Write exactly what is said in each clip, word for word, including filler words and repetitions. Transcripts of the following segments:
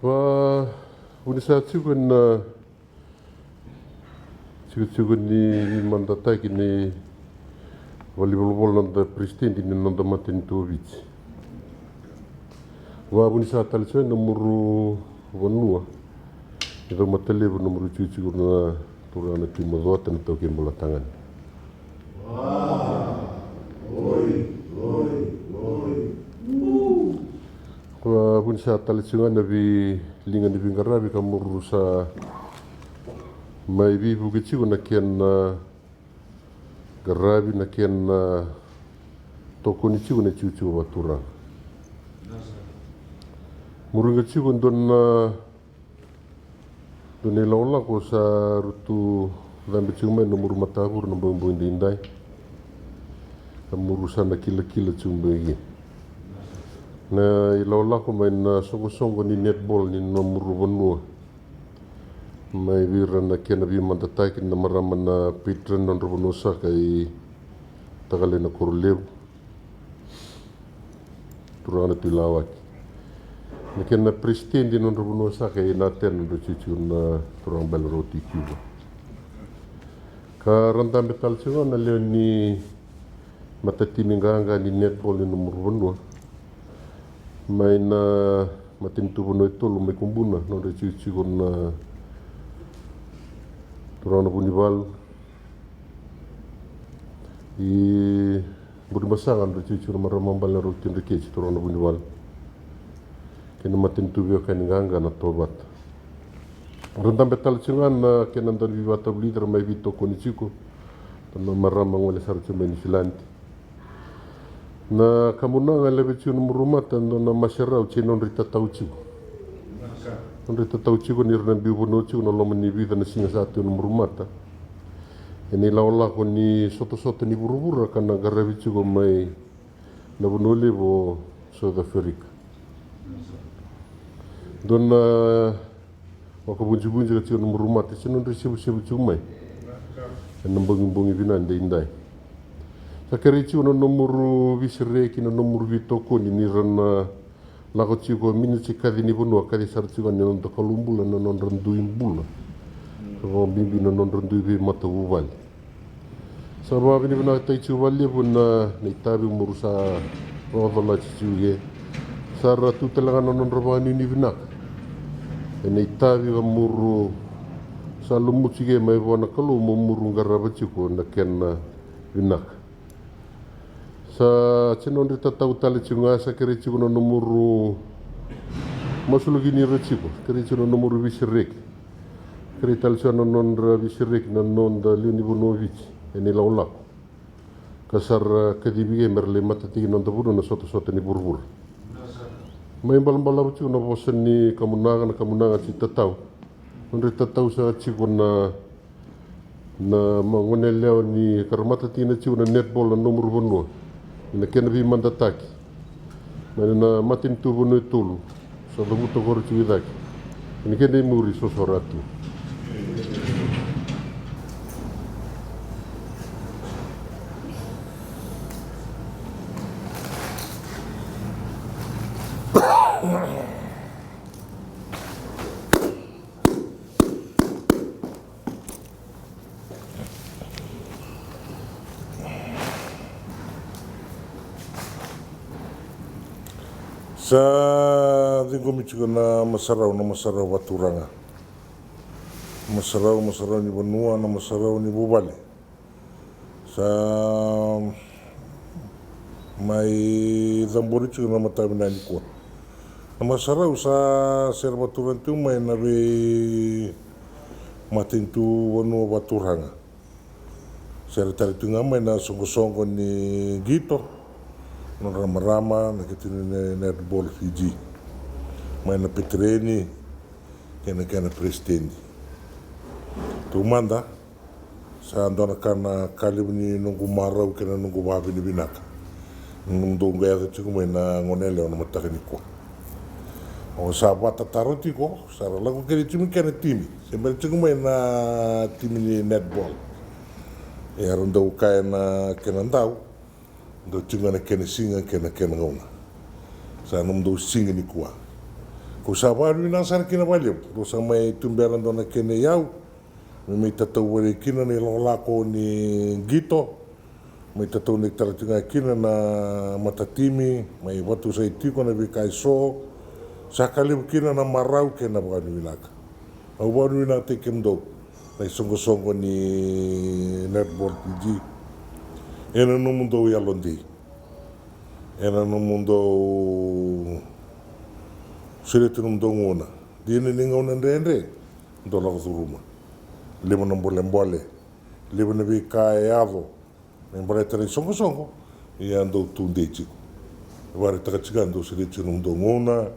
Vavuni sa tiko na tikotiko ni veimadataki ni valenivolavola na noda peresitedi ni noda matanitu o Viti. Vavuni sa tale tiko na nomuru vanua ni caumatalevu, nomuru tikotiko na turaga na Tui Macuata, na taukei Bolatagane. Vavuni sa tale tiko ga na veiliga ni veiqaravi ka muru sa mai veivuke tiko na kena qaravi, na kena tokoni tiko na tikotiko vakaturaga. Muru ga tiko dua na Dua na ilakolako sa ratou cabe tiko mai na nomuru matavuvale na bogibogi daidai. Ka muru sa na kilakila tiko mai ke na ilakolako mai na soqosoqo ni netball ni nomuru vanua. Mai vei ira na kena veimadataki na marama na patron ni nodra vanua saka i Takale na Korolevu. Turaga na Tui Lawaki. Na kena peresitedi ni nodra vanua saka i Natena, nodra tikotiko na turaga bale rau tiko. Ka ra dabe tale tiko na lewe ni matatimi qaqa ni netball ni nomuru vanua. Mai na matanitu vanua e tolu mai Kubuna, nodra tikotiko na turaga na Vunivalu. I Burebasaga, nodra tikotiko na marama bale rau tiko Dreketi, turaga na Vunivalu. Kei na matanitu veiwekani qaqa na Tovata. Ra dabe tale tiko ga na kena dau ni veivakatavulici ra mai veitokoni tiko. Na marama gole sara tiko mai Niusiladi. Na kamunaga e lave tiko na nomuru mata, dua na maserau tiko, nodra itatau tiko. Nodra itatau tiko ni ra na biu vanua tiko na loma ni vica na siga sa tu na nomuru mata. Ena ilakolako ni sotasota ni vuravura ka na qaravi tiko mai na vanua levu o South Africa. Dua na vakavujivujika tiko na nomuru mata, se nodra isevusevu tiko mai ena bogibogi vinaka daidai. Sa kerei tiko na nomuru veisereki, na nomuru veitokoni ni ra na lako tiko, miniti kaci ni vanua, kaci sara tiko ni noda Kalou bula, na nodra dui bula. Sa vakabibi na nodra dui veimatavuvale. Sa vakavinavinakataki tiko vakalevu na, na itavi muru sa vakacolati tiko ke. Sa ra tu tale ga na nodra vakanuinui vinaka ena itavi ka muru sa lumuti ke mai vua na Kalou mo muru qarava tiko na kena vinaka. Sa tiko nodra itatau tale tiko ga, sa kerei tiko na nomuru masulaki ni ra tiko, kerei tiko na nomuru veisereki. Kerei tale tiko na nodra veisereki na noda lewe ni vanua o Viti ena ilakolako. Ka sa ra kacivi ke me ra lai matataki na noda vanua na sotasota ni vuravura. Mai balabalavu tiko na vosa ni kamunaga, na kamunaga tiko tatau. Nodra itatau sa tiko na, na ma-, goneyalewa ni ka ra matataki tiko na netball na nomuru vanua. Ena kena veimadataki mai na matanitu vanua e tolu. Sa cavuta ko ra tiko i cake. Ena kena imuri sa sosoro tu. Sa ciqomi tiko na masarau, na masarau vakaturaga. Masarau, masarau ni vanua, na masarau ni vuvale. Sa mai cabori tiko na mataka vinaka nikua. Na masarau sa sere vakaturaga tiko mai na vei matanitu vanua vakaturaga. Sere tale tu ga mai na soqosoqo ni qito, nodra marama na keitou ni netball Fiji, mai na petereni kei na kena peresitedi. Taumada, sa dua na ka na ka levu ni noqu marau kei na noqu vakavinavinaka na nomudou qai yaco tiko mai na gone yalewa na mataka nikua. O sa vakatataro tiko, sa ra lako kece tiko mai kena timi, se bera tiko mai na timi ni netball. E, era dau kaya na kena dau, dau tiko ga na kena siga kei na kena gauna. Sa nomudou siga nikua. Kau sa vakavinavinaka sara kina vakalevu, rau sa mai tubera dua na kena iyau me mai tatau vale kina na ilakolako ni qito, mai tatau ni tara tiko ga kina na matatimi, mai vakatusai tiko na veika eso. Sa ka levu kina na marau kei na vakavinavinaka. Au vakavinavinakataki kemudou na isoqosoqo ni netball Fiji ena nomudou yalodei, ena nomudou solia tu nomudou gauna. Dina ni gauna dredre dou lako curuma, levu na bolebole, levu na veika e yaco me baleta na isoqosoqo. Ia dou tu dei tiko, vakaraitaka tiko ga dou solia tiko nomudou gauna,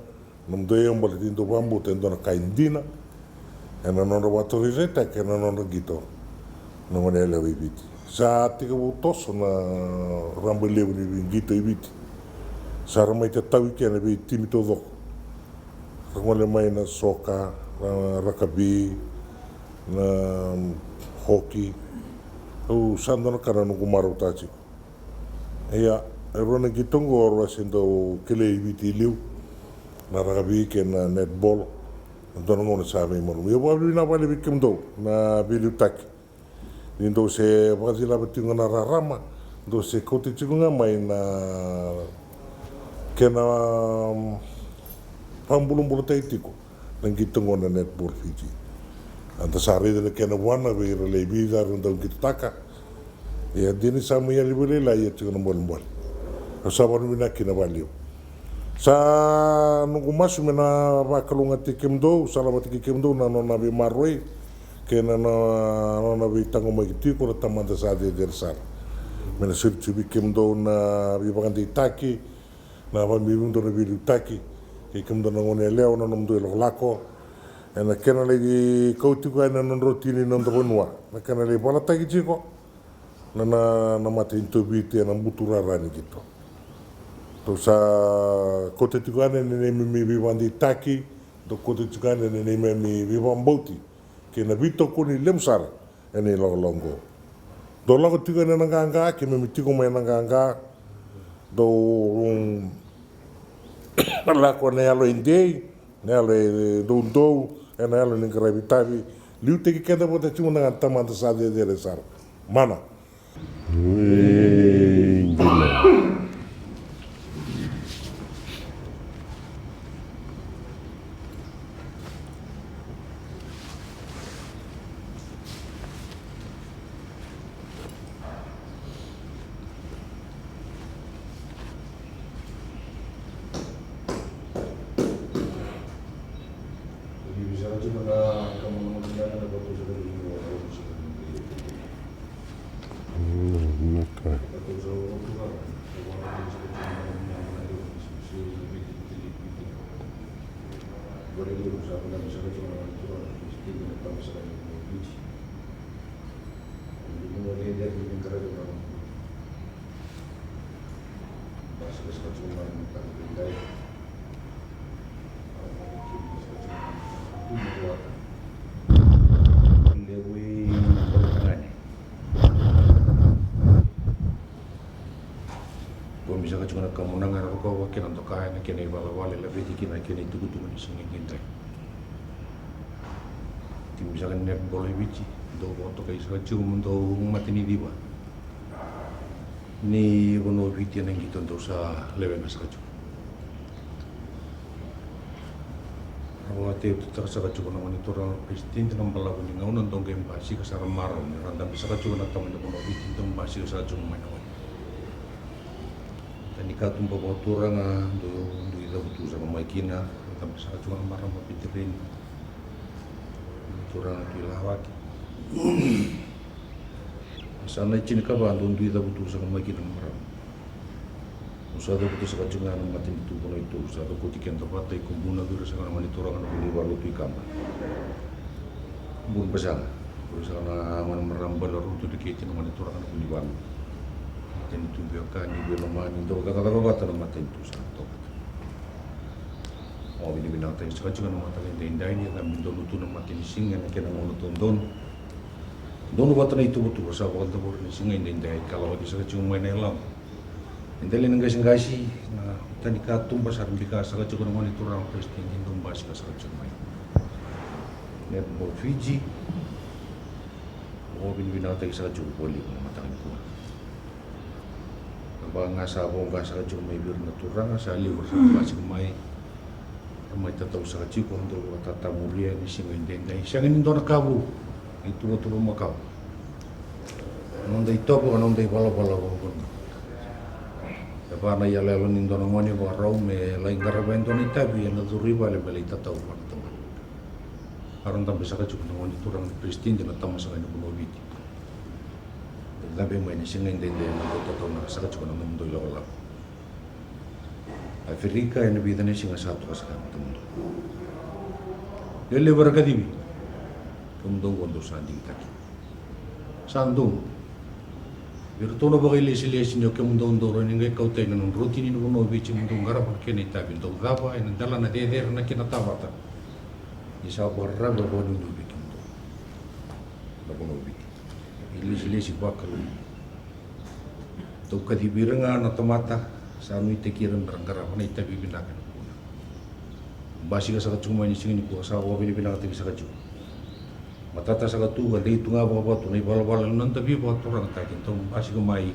nomudou iyau, baleta ni dou vakabauta e dua na ka e dina ena nodra vakatorocaketaki, ena nodra qito na gone yalewa i Viti. Sa tekivu toso na raba levu ni veiqito i Viti. Sa ra mai tatavi kina na veitimi taucoko. Ra gole mai na soka, na rakavi, na hoki. Au sa dua na ka na noqu marautaka tiko. Ia, e rua na qito oqo rau a se dau kilai e Viti e liu, na rakavi kei na netball. Na dua na gauna sa veimalumu. Ia, vakavinavinaka vakalevu vei kemudou na veiliutaki. Ni dou se vakacilava tiko ga na rarama, dou se kauta tiko ga mai na kena, mm, vakabulabulataki tiko na qito oqo na netball Fiji. Eda sa raica na kena vuana vei ira lai vica era dau qitotaka. Ia, dina ni sa mai yali vakalailai, ia tiko na bolebole. Au sa vakavinavinaka kina vakalevu. Sa noqu masu me na vakalougatataki kemudou, sa lavata kei kemudou na nona veimaroroi kei na, na nona veitaqomaki tiko na Tamada sa cecere sara. Me na soli tu vei kemudou na veivakadeitaki, na vakabibi dou na veiliutaki kei kemudou na gone yalewa, na nomudou ilakolako ena kena lai kau tiko yani na nodrau tini na noda vanua, na kena lai valataki tiko na, na, na matanitu o Viti ena buturara ni qito. Dou sa kauta tiko yani na neimami veivakadeitaki, dou kauta tiko yani na neimami veivakabauti kei na veitokoni levu sara ena ilakolako oqo. Dou lako tiko ena qaqa, keimami tiko mai ena qaqa. Dou, mm, lako ena yalo e dei, na yalo e doudou, ena yalo ni qaravi itavi. Liutaki keda vata tiko na Tamada sa cecere sara. Mana. Ui, dina. Dou biuta saka tiko na kamunaga era rokova kei na doka ena kena ivalavala e laveti kina na kena itukutuku ni siga edaidai. Dou biuta saka na netball e Viti, dou vakatokai saka tiko mo dou mataniciva ni vanua o Viti ena qito dou sa lewena saka tiko. Au vakataudeitaka saka tiko na gone turaga na peresitedi, na balavu ni gauna dou qai basika sara marau ni ra dabe saka tiko na tama ni vanua o Viti, dou basika saka tiko mai na gone. Tani katuba vakaturaga dou dui cavutu saka mai kina, dabe saka tiko na marama petereni. Turaga tu i Lawaki. Sa na i tinikava dau dui cavutu saka mai kina na marama. Au sa cavuta saka tiko ga na matanitu Vanua i Tolu, sa cokoti keda vata i Kubuna, vei ira saka na gone turaga na Vunivalu tu i Kaba. Kubuna Basaga, vei ira saka na gone marama Bale Rau tu Dreketi, na gone turaga na Vunivalu. Matanitu veiwekani, veilomani, dau cakacaka vata na matanitu sa toka. Au vakavinavinakataki saka tiko na mataka edaidai ni cabe donu tu na matanisiga ena kena gauna dodonu. Donu vata na ituvatuva sa vakadavori na siga edaidai, ka lawaki saka tiko mai na yaloqu. E dela ni qaisiqasi, na tani katuba sa ra bika saka tiko na gone turaga peresitedi, dau basika saka tiko mai Netball Fiji. Au vakavinavinakataki saka tiko vakalevu na mataka nikua. Na va ga sa voqa saka tiko mai vei ira na turaga, sa levu era sa basika mai. Ra mai tatau saka tiko, dau vakatatamuria ni siga edaidai. Sega ni dua na ka vou, ituvatuva makawa. Na noda itovo, na noda ivalavala vakavanua. E va na iyaloyalo ni dua na gone vakarau me lai qarava e dua na itavi ena curu i vale me lai tatau vua na tamana. A ra dabe saka tiko na gone turaga na peresitedi, na tama saka ni vanua o Viti. Dabe mai na siga edaidai, na dau tataunaka saka tiko na nomudou ilakolako. Aferika, ena vica na siga sa toka saka e matamudou. Lewe levu era kacivi. Kemudou oqo dou sa digitaki. Sa donu vei iratou na vakailesilesi ni o kemudou dou rawa ni qai kauta yani na nodratou tini ni vanua o Viti, mo dou qarava na kena itavi, dou cava ena delana cecere na kena tavata. Ni sa vakararavi, vakanuinui vei kemudou na vanua o Viti. Ilesilesi vakalou. Dou kacivi ira ga na tamata sa nuitaki ira me ra qarava na itavi vinaka ena vukuna. Basika saka tiko mai na siga nikua, sa vakavinavinakataki saka tiko. Matata saka tu, ka dei tu ga vakavatu na ivalavala ni noda veivakaturagataki, dou basika mai.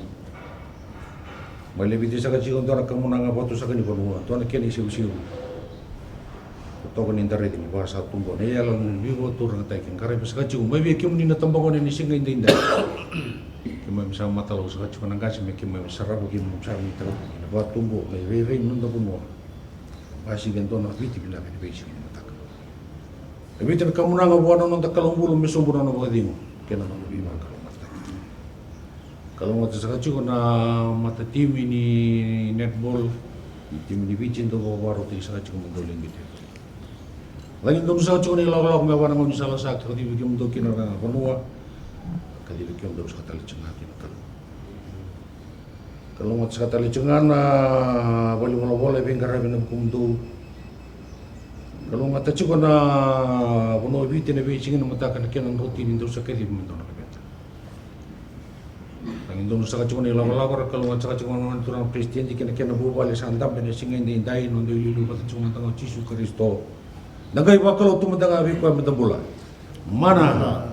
Mai laveti saka tiko e dua na kamunaga vatu saka ni vanua, dua na kena isevusevu. Totoka ni da raica ni va sa tu qo na iyaloyalo ni veivakaturagataki, qaravi saka tiko mai vei kemuni na tabagone ena siga edaidai. Keimami sa matalau saka tiko na qase me keimami sarava, keimami sa nuitaka na va tu qo, na irairai ni noda vanua. Basika e dua na Viti vinaka ena veisiga ni mataka. E vica na kamunaga vua na noda Kalou bula me sobu na nona vakacegu kei na nona veivakalougatataki. Kalougata saka tiko na matatimi ni netball, ni timi ni Viti, dou vakavakarautaki saka tiko me dou lai qito. Laki donu saka tiko na ilakolako me vaka na gaunisala sa kacivi kemudou kina na vanua. Kacivi kemudou saka tale tiko ga kina Kalou. Kalougata saka tale tiko ga na valenivolavola e veiqaravi ena vukumudou. Kalougata tiko na vanua o Viti ena veisiga ni mataka ena kena drotini dou sa kacivi me dou na laveta. Laki donu saka tiko na ilakolako, ra kalougata saka tiko na turaga peresitedi kei na kena vuvale sa dabe ena siga edaidai, na noda iliuliu vata tiko mada ga o Jisu Karisito. Da qai vakalou tu mada ga vei koya meda bula. Mana.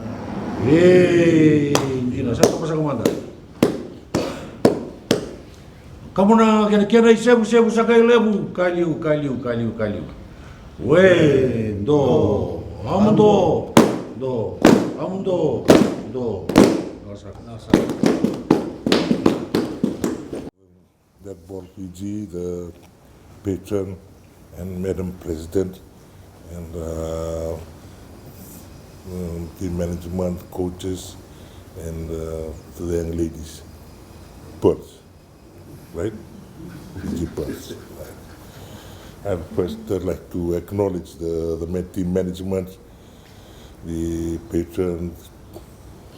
E dina, sa toka saka mada. Kamunaga kei na kena isevusevu sa qai levu, ka liu, ka liu, ka liu, ka liu. We, do, amo do, do, amo do, do. Netball Fiji, the patron, and Madam President, and, uh, um, team management, coaches, and, uh, to the young ladies. Pearls, right? Fiji Pearls, right. And first, I'd like to acknowledge the, the ma-, team management, the patron,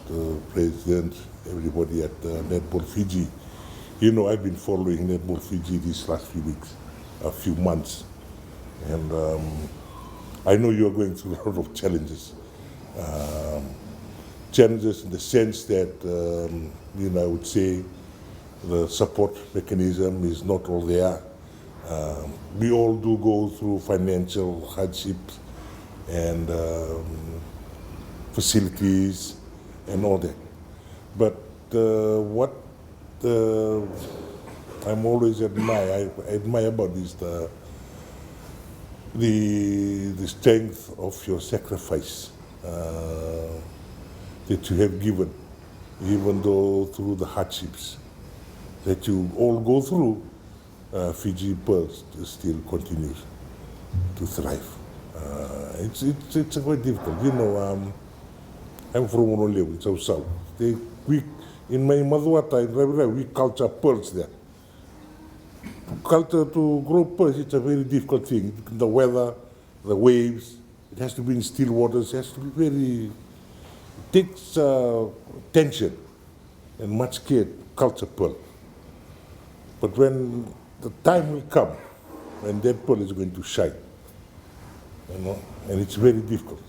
the president, everybody at, uh, Netball Fiji. You know, I've been following Netball Fiji these last few weeks, a few months, and, um, I know you are going through a lot of challenges. Um, challenges in the sense that, um, you know, I would say the support mechanism is not all there. Um, we all do go through financial hardships and, um, facilities and all that. But, uh, what, uh, I'm always admire, I admire about is the, the, the strength of your sacrifice, uh, that you have given, even though through the hardships that you all go through, uh, Fiji Pearls still continues to thrive. Uh, it's, it's, it's quite difficult. You know, um, I'm from Honolulu, in South South. They, we, in my Macuata, in Raviravi, we culture pearls there. Culture to grow pearls, it's a very difficult thing. The weather, the waves, it has to be in still waters, it has to be very, it takes uh, attention and much care to culture pearl. But when the time will come when that pearl is going to shine, you know, and it's very difficult.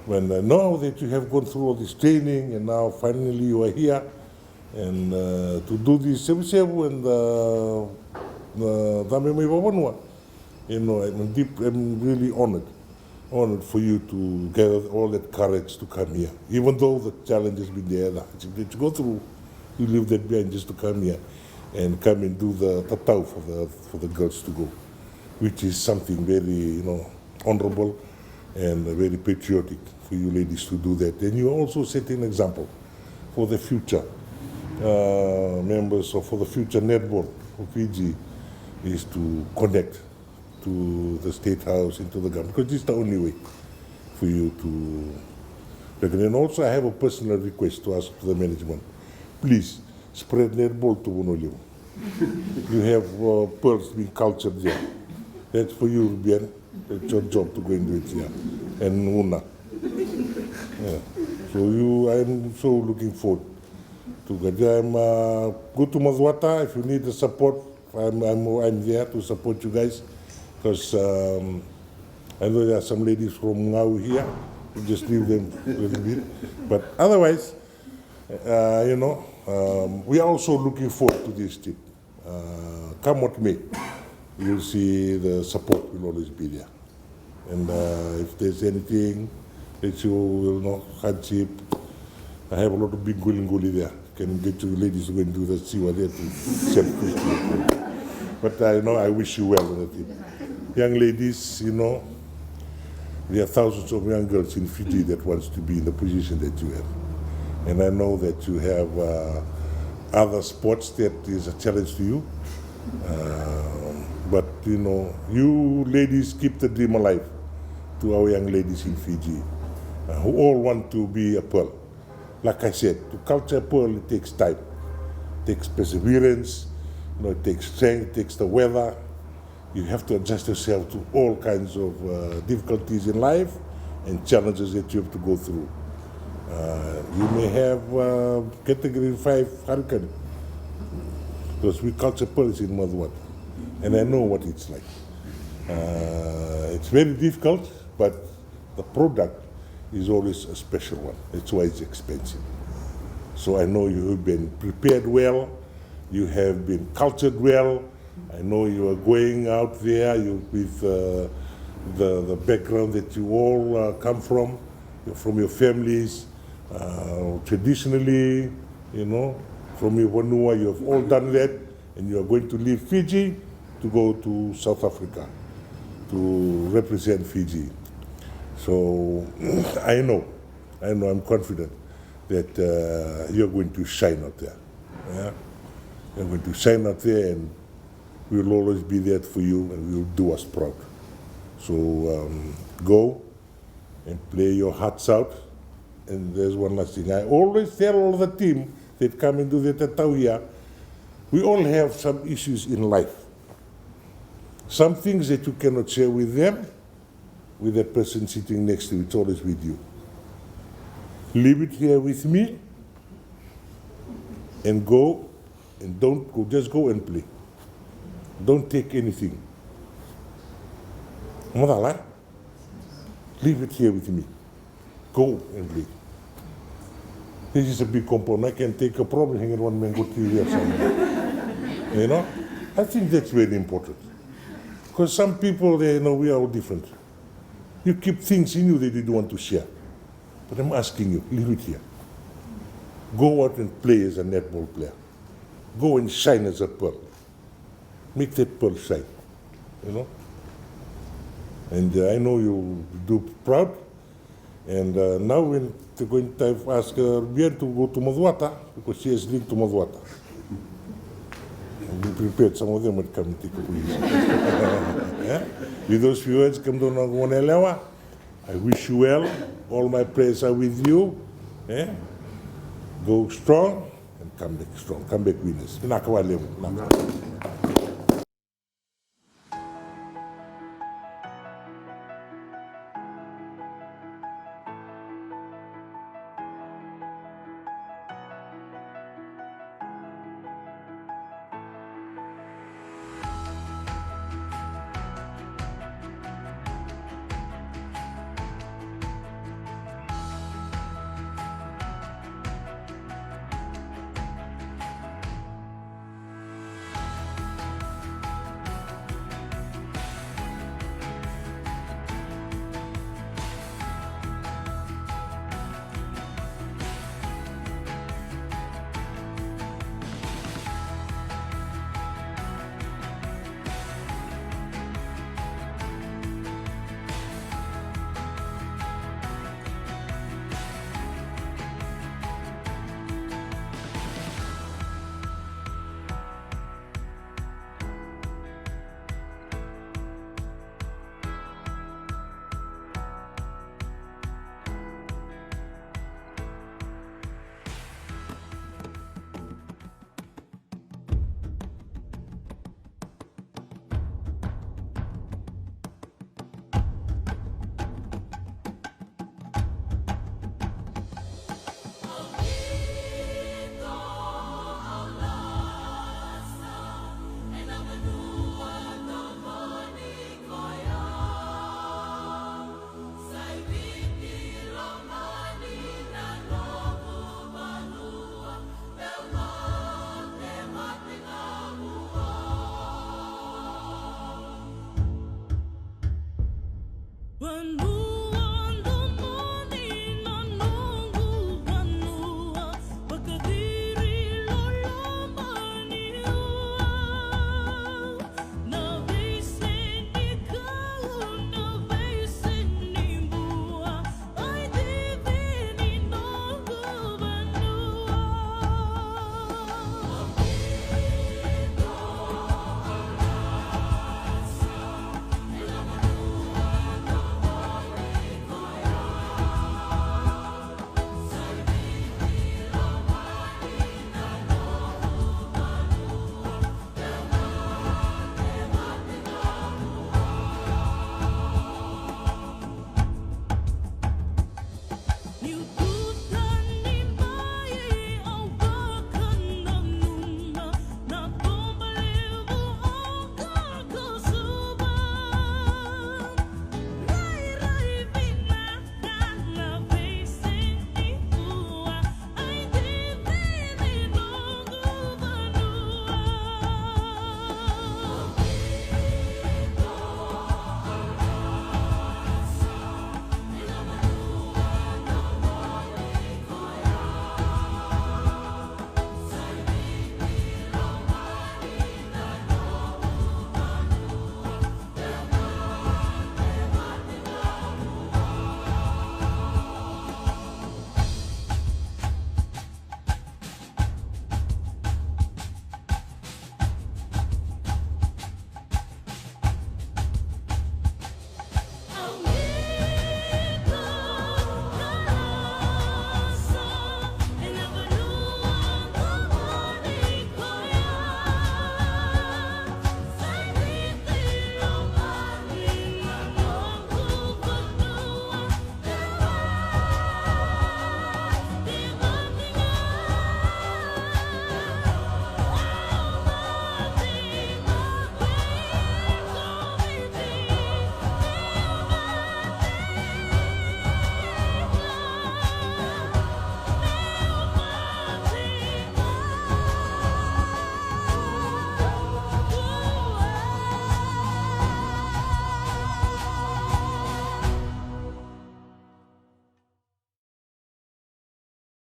When uh, now that you have gone through all this training and now finally you are here and uh, to do this sevusevu and uh, uh, cabe mai vakavanua, you know, I'm deep, I'm really honored, honored for you to gather all that courage to come here, even though the challenge has been there that you go through, you leave that behind just to come here and come and do the tatau for the for the girls to go, which is something very, you know, honorable and very patriotic for you ladies to do that. And you are also setting an example for the future uh, members or for the future netball of Fiji is to connect to the State House and to the government, because this is the only way for you to recognize. And also, I have a personal request to ask to the management. Please spread netball to Vanua Levu. You have uh, pearls being cultured there. That's for you, Rubian. That's your job to go and do it here. And Una. Yeah. So you, I'm so looking forward to get there. I'm uh, go to Macuata if you need the support. I'm, I'm, I'm there to support you guys, because um, I know there are some ladies from Ngau here. We just leave them a little bit. But otherwise, uh, you know, um, we are also looking forward to this trip. Uh, come what may, you'll see the support will always be there. And uh, if there's anything that you will not hardship, I have a lot of big gulinguli there. Can get you ladies to go and do the siwa there to self-, but I know I wish you well in the thing. Young ladies, you know, there are thousands of young girls in Fiji that wants to be in the position that you have. And I know that you have uh, other sports that is a challenge to you. Uh, but, you know, you ladies keep the dream alive to our young ladies in Fiji uh, who all want to be a pearl. Like I said, to culture a pearl, it takes time. It takes perseverance, you know, it takes strength, it takes the weather. You have to adjust yourself to all kinds of uh, difficulties in life and challenges that you have to go through. Uh, you may have uh, category five hurricane, because we culture pearls in Macuata, and I know what it's like. Uh, it's very difficult, but the product is always a special one. That's why it's expensive. So I know you have been prepared well, you have been cultured well. I know you are going out there you, with uh, the, the background that you all uh, come from, from your families. Uh, traditionally, you know, from your vanua, you have all done that, and you are going to leave Fiji to go to South Africa to represent Fiji. So I know, I know, I'm confident that uh, you're going to shine out there. Yeah? You're going to shine out there, and we'll always be there for you, and we'll do us proud. So um, go and play your hearts out. And there's one last thing. I always tell all the team that come and do the tatau here, we all have some issues in life. Some things that you cannot share with them, with that person sitting next to you, it's always with you. Leave it here with me and go, and don't go, just go and play. Don't take anything. Macala, leave it here with me. Go and play. This is a big compound. I can take a problem, hang it one mango tree or something. You know? I think that's very important. Because some people, they, you know, we are all different. You keep things in you that you don't want to share. But I'm asking you, leave it here. Go out and play as a netball player. Go and shine as a pearl. Make that pearl shine. You know? And uh, I know you do proud. And uh, now we're going to ask uh, Rubian to go to Macuata because she has linked to Macuata. Be prepared, some of them will come and take a position. Eh? With those few words, kemudou na gone yalewa, I wish you well. All my prayers are with you. Eh? Go strong and come back strong. Come back winners. Vinaka vakalevu. Vinaka.